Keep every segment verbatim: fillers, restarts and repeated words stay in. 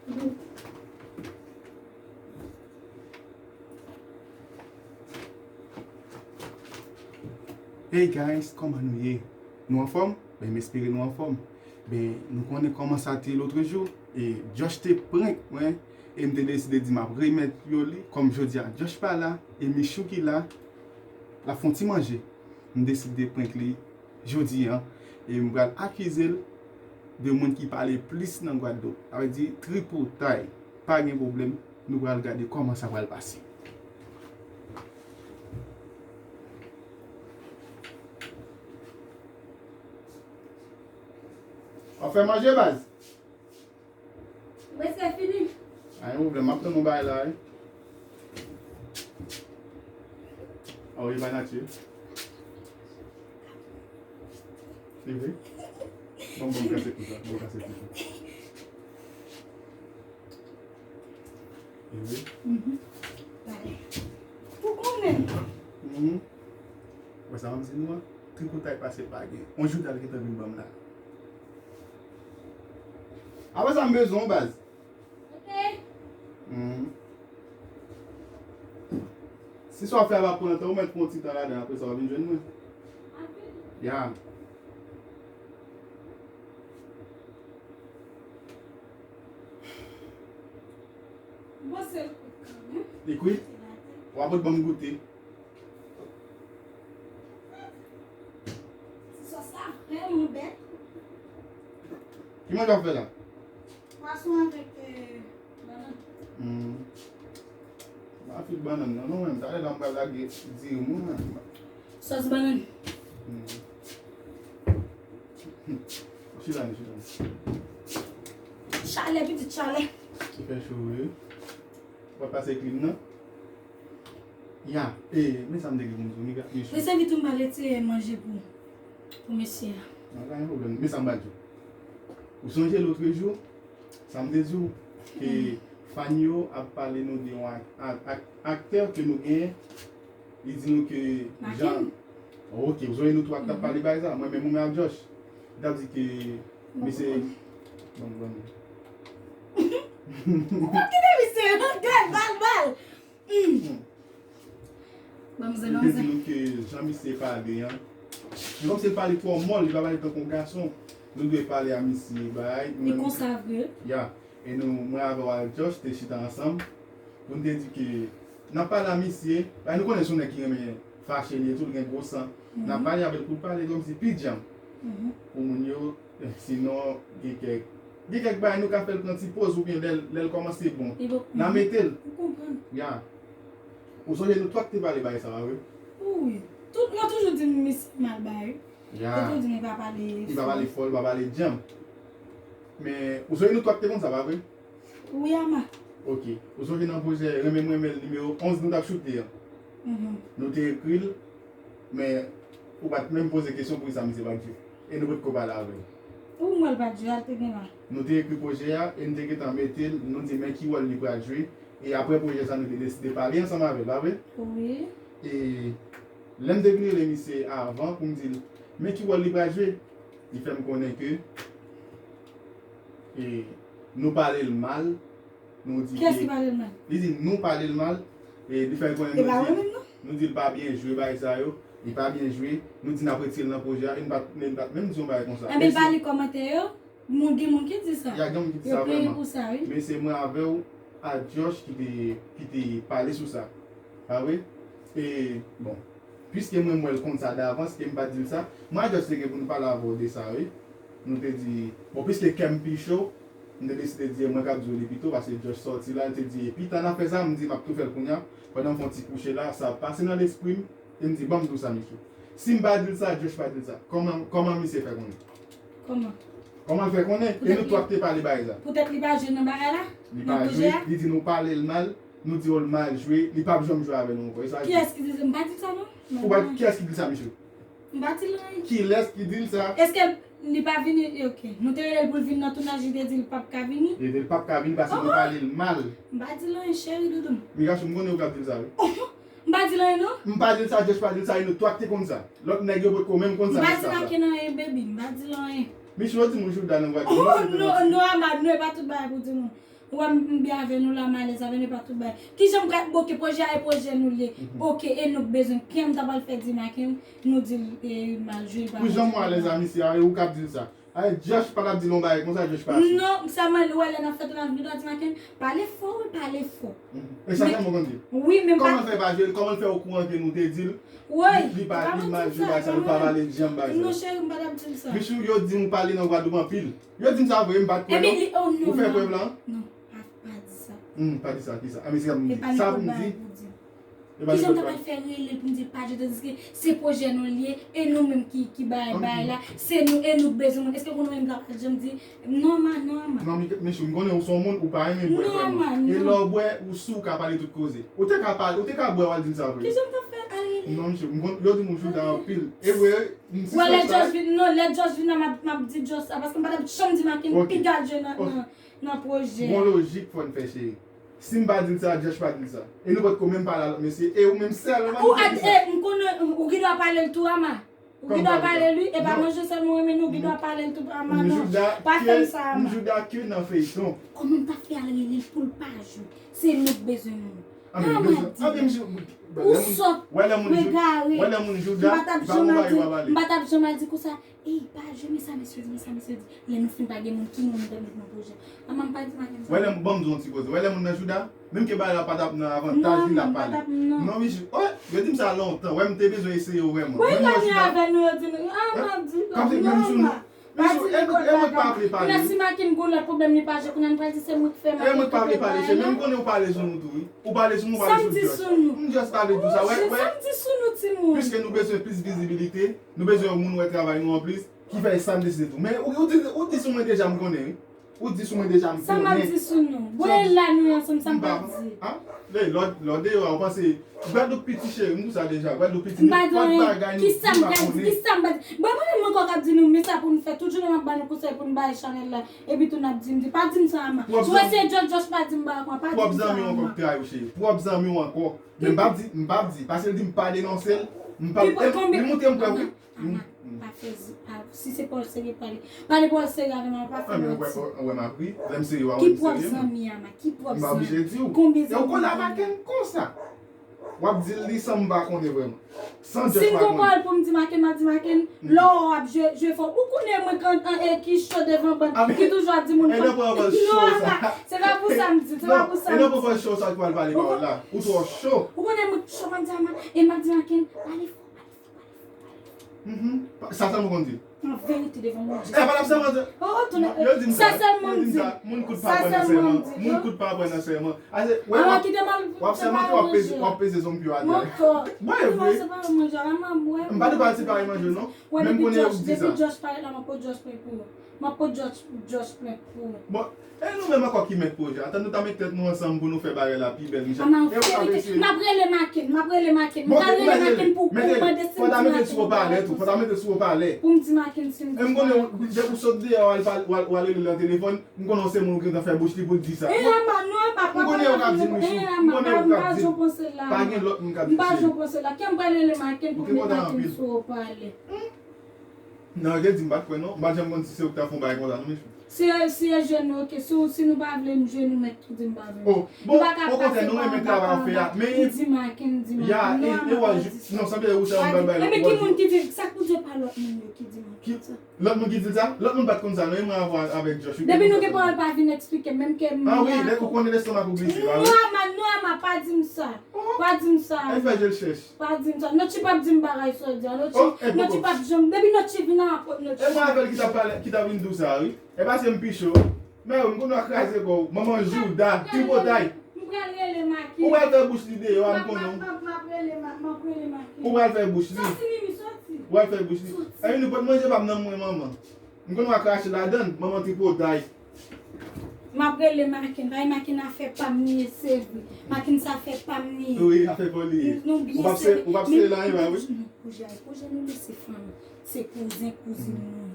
Hey guys, kòman nou ye? Nou anfòm? Ben, m espere nou anfòm. Ben, nou konnen kòman sa te ye lotrejou. E Josh te prank mwen. E m te deside di m ap remèt yo li. Kòm jodi a Josh pa la, e Michou ki la, l ap fè yon ti manje. M deside prank li jodi a. E m pral akize l de moun ki pale plis nan Gwadloup. Sa vle di tripotay. Pa gen pwoblèm. Nou pral gade kòman sa pral pase. W ap fè manje, baz? Prèske fini. Pa gen pwoblèm, m ap tann ou bay la, wi. A wi, pa natirèl. Li vre? Bon, bon, kase kou sa, bon, kase kou sa. Li vre? Mhm. Ou konnen. Mhm. Wè sa m di nou an? Tripotay pase pa gen. On jou dal gentan vin ban m la. Apre sa m bezwen w, baz. Ok. Mhm. Si sa w ap fè a pa pran tan, ou mèt pran yon ti tan ladan, apre sa w vin jwenn mwen. Ya. Bon, se l kwit kanmenm. Li kwit? W ap pot ban m goute. Ti sòs la vrèman bèl. Ki manje w ap fè la? Pwason avèk, euh, bannann. Hmm. M pa fè bannann nan, non, menm. Talè la, m pral lage diri mwen, menm. Sòs bannann. Hmm. Chita, chita. Chalè, pitit chalè. Li fè cho, wi. W ap pase klim nan? Ya, e, men sa m te gen pou m di w, Mika, mesye. Mesye, vit ou m pale ti manje pou, pou mesye a. Nan, pa gen pwoblèm. Men sa m pral di w. Ou sonje lotrejou, sa m te di w, ke fan yo ap pale nou de yon ak-, ak-, ak-, aktè ke nou genyen, li di nou ke Maken. Jan, ok, ou sonje nou twa k t ap pale bagay sa, mwen menm ou menm ak Josh. Li t ap di ke, mesye, bon, bon. Ou pa kite misye, non, gad, bal, bal. Hmm. Ban m zen, ban m zen. Li te di nou ke jan misye pale an, se kòmsi l pale twò mòl, li pa pale tankou yon gason. Nou dwe pale a misye, bay. Li konsa vre? Ya. E nou, mwen avè w ak Josh, te chita ansanm. Pou n te di ke n ap pale a misye, bay, nou konnen se yon nèg ki renmen fache, li tou, li gen gwo san. N ap pale avè l pou l pale kòmsi pi djanm. Mhm. Pou moun yo, sinon, gen kèk, gen kèk bagay nou ka fè l pran ti poz oubyen lè l, lè l kòmanse bon. N a mete l. Ou konprann? Ya. Ou sonje nou twa k te pale bagay sa, pa vre? Wi. Tout, yo toujou di m misye mal bay. Ya. Yo toujou di m li pa pale fò. Li pa pale fò, li pa pale djanm. Men, ou sonje nou twa k te konn sa, pa vre? Wi, ama. Ok. Ou sonje nan pwojè Renmen m renmen l nimewo onz nou t ap choute an? Mhm. Nou te ekri l, men ou pa t menm poze kesyon poukisa misye pa t jwe. E nou potko pale avè l. Ou m wè l pa t jwe, al te gen la. Nou te ekri pwojè a e n te gentan mete l, nou di men ki wòl li pral jwe. E apre pwojè sa, nou te deside pale ansanm avè l, pa vre? Wi. E lè m te vin rele misye avan pou m di l, men ki wòl li pral jwe, li fè m konnen ke, e, nou pale l mal, nou di ke. Kiyès ki pale l mal? Li di nou pale l mal, e li fè konnen nou di, nou di l pa byen jwe bagay sa yo, li pa byen jwe, nou di n ap retire l nan pwojè a, e n pa t, e n pa t menm di yon bagay konsa. Enben, li pa li kòmantè yo? Moun, gen moun ki di sa. Ya, gen moun ki di sa vrèman. Yo peye pou sa, wi. Men se mwen avè w a Josh ki te, ki te pale sou sa. Pa vre? E, bon. Piske mwen, m wè l konn sa davans, e m pa t di l sa. Mwen a Josh te gen pou nou pale avè w de sa, wi. Nou te di, bon, piske kè m pi cho, m te deside di, e mwen k ap di w li pito, paske Josh sòti la, l te di, e pita n a fè sa, m di, m ap tou fè l kounye a. Pandan m fè yon ti kouche la, sa pase nan lespri m, e m di, ban m di w sa, mesye. Si m pa di l sa, Josh pa di l sa. Kòman, kòman misye fè konnen? Kòman? Kòman l fè konnen? E nou twa k te pale bagay sa. Poutèt li pa jwe nan bagay la? Li pa jwe, li di nou pale l mal, nou di w l mal jwe, li p ap janm jwe avè nou ankò. E sa l di. Kiyès ki di sa? M pa di sa, non. Ou pa, kiyès ki di sa, mesye? M pa di l anyen. Kilès ki di l sa? Èske li pa vini? Ok. Nou te rele l pou l vin nan tounaj, li te di l p ap ka vini? Li te di l p ap ka vini paske nou pale l mal. M pa di l anyen, cheri doudou m. Mika, m konnen ou p ap di l sa, wi. M pa di l anyen, non. M pa di l sa, Josh pa di l sa, e nou twa k te konn sa. Lòt nèg yo potko menm konn sa. M pa di Maken anyen, baby. M pa di l anyen. Michou, yo di nou jouda nan vwa di nou, se te manti. Non, non, Amad, non, e pa tout bagay pou di moun. Ou wè m byen avè nou la, m alèz avè nou, e pa tout bagay. Kijan m pral, oke, pwojè a e pwojè nou l ye. Oke, e nou k bezwen. Kiyès m ta pral fè di Maken, nou di l, e, mal jwe, l pa... Pou jan mwen alèz a misye a, e ou k ap di l sa. Ay, Josh pa t ap di l yon bagay konsa, Josh pa sou. Non, sèlman ou wè lè n ap fè tounaj videyo, di Maken, pale fò, wi, pale fò. E sa sèlman konn di. Wi, men pa... Kòman l fè pa jwe l, kòman l fè okouran ke nou te di l, li pa, li mal jwe bagay sa, nou pa pale l janm bagay sa. Non, cheri, m pa t ap di l sa. Michou, yo di m ou pale nan Gwadloup anpil. Yo di m sa vre, m bat prèv lan. Ou fè prèv lan? Non, pa, pa di sa. Hmm, pa di sa, ki sa? A, men se sa pou m di. Sa pou m di. Kijan m ta pral fè rele l pou m di l pa jwe, tandiske se pwojè nou l ye, e nou menm ki, ki bay, bay la, se nou, e nou k bezwen moun. Èske konnen mwen m ta pral janm di, non, Ama, non, Ama. Non, Michou, m konnen ou se yon moun, ou pa renmen bwè vrèman. E lè w bwè, ou sou, ou ka pale tout koze. Ou te ka pale, ou te ka bwè, w al di l sa vre. Kijan m ta fè al rele l? Non, Michou, m konn, yo di m ou Jouda anpil. E vre, m si... Wè, lè Josh vin, non, lè Josh vin la, m ap, m ap di Josh sa, paske m pa t ap janm di Maken piga jwe nan, nan, nan pwojè. Gon lojik fò n fè, cheri. Si m pa di l sa, Josh pa di l sa. E nou potko menm pale a lòt mesye. E ou menm sèlman ki fè sa. Ou, e, m konnen, ou gen dwa pale l tou, Ama. Ou gen dwa pale li, e pa manje sèlman renmen nou, ou gen dwa pale l tou, Ama, non. Pa fè m sa, Ama. M Jouda ke nan feyton. Kòman m ta fè al rele l pou l pa jwe? Se nou k bezwen moun. Ama di. Ou sòt, ou egare. M pa t ap janm al di, m pa t ap janm al di konsa. Ey, pa jwe, men sa mesye di, men sa mesye di. Lè nou fin pa gen moun, ki moun nou te met nan pwojè? Ama, m pa di Maken sa. Wè lè m, ban m di yon ti koze. Wè lè moun nan Jouda, menm ke bagay la pa t ap nan avantaj li, l ap pale. Non, Michou, oh, yo di m sa lontan. Wè m te bezwen eseye w vrèman. Wè, menm lè Jouda avè nou, yo di nou, ah, m ap di, non, Ama. Pa di li konn pa di. Kounye a si Maken gon lòt pwoblèm li pa jwe, kounye a nou pral di se mwen ki fè Maken pwoblèm la. E mwen k pa vle pale, cheri, men m konnen ou pale sou nou tou, wi. Ou pale sou mwen, ou pale sou Josh. Sa m di sou nou? M just pale di w sa, wè, wè. Sa m di sou nou, timoun? Piske nou bezwen plis vizibilite, nou bezwen yon moun wè travay nou anplis, ki fè sa n deside tou. Men ou, ou di, ou di sou mwen deja, m konnen, wi. Ou di sou mwen deja, m konnen. Sa m ap di sou nou? Bon, e la nou ye ansanm, sa m pral di. Ah, lè, lè w deyò a, ou panse Gwadloup piti, cheri, m di w sa deja, Gwadloup piti, men pòt bagay nou di pa konnen. Kisa m pral di? Kisa m pral di? Bon, mwen menm ankò k ap di nou, men sa pou n fè, tout jounen m ap ba nou konsèy pou n bay chanèl la, epi tou n ap di m di, pa di m sa, Ama. Si w wè se Josh, Josh pa di m bagay, pa di m sa, Ama. Pwòp zanmi w ankò k trayi w, cheri. Pwòp zanmi w ankò. Men m p ap di, m p ap di, paske l di m pa denonse l, m p ap, li montre m prèv, wi. Ama, pa fè zi, pa, si se pawòl serye, pale. Pale pawòl serye avè m, pa fè manti. Ou wè m ap ri, lè m serye, w ap wè m serye. Ki pwòp zanmi, Ama? Ki pwòp zanmi? M pa oblije di w. Konbyen zanmi? E w konnen a Maken konsa. W ap di l li san m pa konnen vrèman. San Josh pa konnen. Si m gon pawòl pou m di Maken, m ap di Maken, lè w ap jwe, jwe fò. Ou konnen mwen ki cho devan bann, ki toujou ap di moun konn. Non, Ama, se pa pou sa m di, se pa pou sa m di. E nan pawòl cho sa ki pral pale pawòl la. Ou twò cho. Ou konnen mwen cho, m ap di Ama, e m ap di Maken, pale fò. Mhm. Sa sèlman w konn di. An verite devan Bondye. E pa t ap sèman di. Oh, tounen. Yo di m sa, sa sèlman yo di m di sa. Moun kout pa pran nan sèman. Moun kout pa pran nan sèman. Ase, wè, w ap, w ap sèmante, w ap peze, w ap peze zong pye w atè. Mwen ankò. Mwen vre. Separe manje, Ama, mwen. M pa di w pa separe manje, non. Men m konnen yo di sa. Depi Josh parèt la, m ap pot Josh plen pou ou. M ap pot Josh, Josh plen pou ou. Bon, e nou menm ankò ki mèt pwojè a. Tann nou ta met tèt nou ansanm pou nou fè bagay la pi bèl, Michel. Ama, an verite, m ap rele Maken, m ap rele Maken. M pral rele Maken pou, pou mande si m di Maken bagay konsa. Fò ta mete sou wopalè tou, fò ta mete sou wopalè. Pou m di Maken si m di bagay konsa. E m konnen, depi w sot deyò, w al, w al, w al rele l nan telefòn, m konnen se moun ou gentan fè bouch li pou l di sa. E Ama, non, Ama, pa, pa, pa, pa, e Ama, m pa, m pa janm panse la. Pa gen lòt moun k ap di, cheri. M pa janm panse la. Kè m pral rele Maken pou m met Maken sou wopalè. Non, yo di m pa t kwè non. M pa t janm konn si se ou ki ta fè yon bagay konsa non, Michou. Si, si yo jwenn nou, oke. Si, si nou pa vle m jwe, nou mèt tou di m pa vle. Oh, bon, okontrè, nou renmen travay w ap fè a. Men, m di Maken, m di Maken. Non, Ama, pa di sa. Non, sanble ou sèlman m pral bay lòt. Ebyen, ki moun ki di, sa k pou di pa lòt moun yo ki di Maken sa? Lòt moun ki di l sa? Lòt moun pa t konn sa non, e mwen avè, avèk Josh wi. Depi nou gen pawòl, pa vin eksplike m, menm ke m... Ah wi, nèg ou konnen lestomak ou glise la wi. Non, Ama, non, Ama, pa di m sa. Pa di m sa. E fè je l chèch. Pa di m sa. Notchi p ap di m bagay sa w di a. Notchi, Notchi p ap janm. Depi Notchi vin nan apot Notchi. E mwen avè l ki t ap pale, ki t ap vin di w sa wi. E paske m pi cho. Men wi, m konn w a kraze kò w. Manman Jouda, tripotay. M pral rele Maken. Ou pral fè bouch li deyò a, m konnen w. M ap, m ap rele Ma-, m ap rele Maken. Ou pral fè bouch li. Soti, Mimi, soti. Ou pral fè bouch li. Soti. Epi nou pot manje pa m nan mwen, manman. M konn w a krache ladann, manman tripotay. M ap rele Maken, bay Maken afè pa m li ye, se vre. Maken sa afè pa m li ye. Wi, afè pa w li ye. Nou byen serye. Ou p ap sere la, wi. Non, pwojè, pwojè nou lese fanmi. Se kouzen, kouzin nou.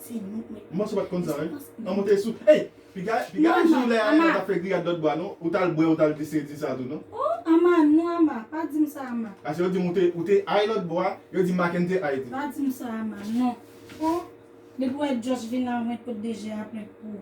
Se nou k mèt. M panse w pa t konn sa, wi. An monte sou. Ey! Piga, piga jou lè a, lè w t ap fè griyad lòt bò a, non? Ou t al bwè, ou t al di se di sa tou, non? Oh, Ama, non, Ama. Pa di m sa, Ama. Paske yo di m ou te, ou te ay lòt bò a, yo di Maken te ay tou. Pa di m sa, Ama, non. Oh. Depi w wè Josh vin la, mwen pot deje a plen pou ou.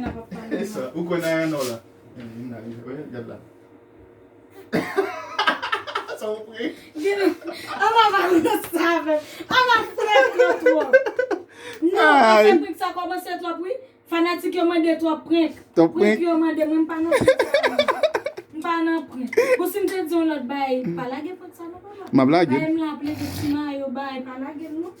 Ayana p ap pale. E sa, ou kwè nan Ayana w la? Gad la. Sa w prank? Gen, an pa pale sa avè m. An pa frekan twòp. Non, Ay. Prank sa kòmanse twòp, wi. Fanatik yo mande twòp prank. Twòp Prank prank? Yo mande, mwen m pa nan prank sa. M pa nan prank. Bon, si m te di yon lòt bagay, pa lage prank sa non, papa. M ap lage. Bagay m la ap leve ti mayo, bagay, pa lage m non.